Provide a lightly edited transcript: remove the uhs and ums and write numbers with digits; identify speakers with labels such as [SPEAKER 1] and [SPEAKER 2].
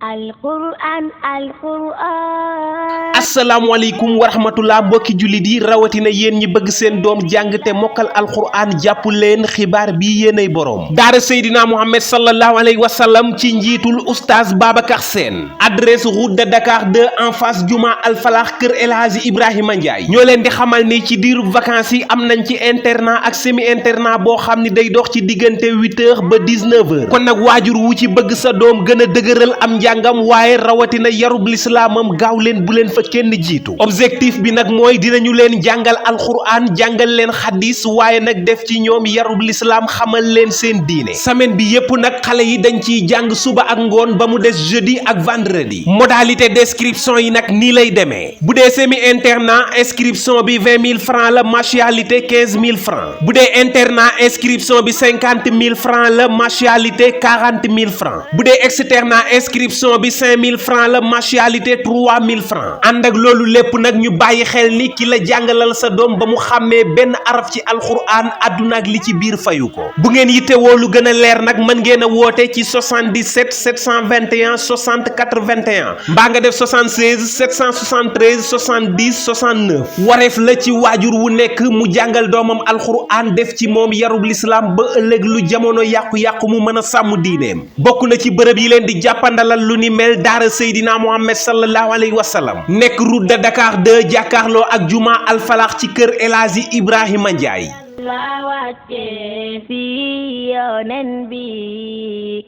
[SPEAKER 1] alquran.
[SPEAKER 2] asalaamaaleykum wa rahmatullah mbokki jullit yi rawatina yéen ñi bëgg seen doom jàng te mokkal alquran jàpp leen xibaar bi yéenay boroom daara Seydina Mohamed sallallahu alayhi wa sallam ci njiitul oustaz Babacar Sène adresse route de Dakar 2 en face juma Alfalax kër El Hadji Ibrahima Ndiaye ñoo leen di xamal ni ci diiru vacances yi am nañ ci internat ak semi internat boo xam ni day dox ci diggante 8h ba 19h kon nag waajur wu ci bëgg sa doom gën a dëgëral am njàngam waaye rawatina yarub lislaamam gaaw leen bu leen fa kenn jiitu objectif bi nag mooy dinañu leen jàngal alxuraan jàngal leen xadis waaye nag def ci ñoom yarub lislaam xamal leen seen diine semaine bi yépp nag xale yi dañ ciy jàng suba ak ngoon ba mu des jeudi ak vendredi modalité d'inscription yi nag nii lay demee bu dee semi internat inscription bi 20 000 francs la mensualité 15 000 francs bu dee internat inscription bi 50 000 francs la mensualité 40 000 francs bu dee externat inscription bi 5 000 francs la mensualité 3 000 francs ànd ak loolu lépp nag ñu bàyyi xel ni ki la jàngalal sa doom ba mu xàmmee benn araf ci alxuraan àdduna ak li ci biir fayu ko bu ngeen yittewoo lu gën a leer nag mën ngeen a woote ci 77 721 60 81 mbaa nga def 76 773 70 69 wareef la ci waajur wu nekk mu jàngal doomam alxuraan def ci moom yarub lislaam ba ëllëg lu jamono yàqu-yàqu mu mën a sàmm diineem bokk na ci bërëb yi leen di jàppandalal lu ni mel daara Seydina Mohamed sallallahu alayhi wa sallam nekk route de Dakar 2 jàkkaarloo ak juma Alfalax ci kër El Hadji Ibrahima Ndiaye.
[SPEAKER 1] la wàcce fi yonen bi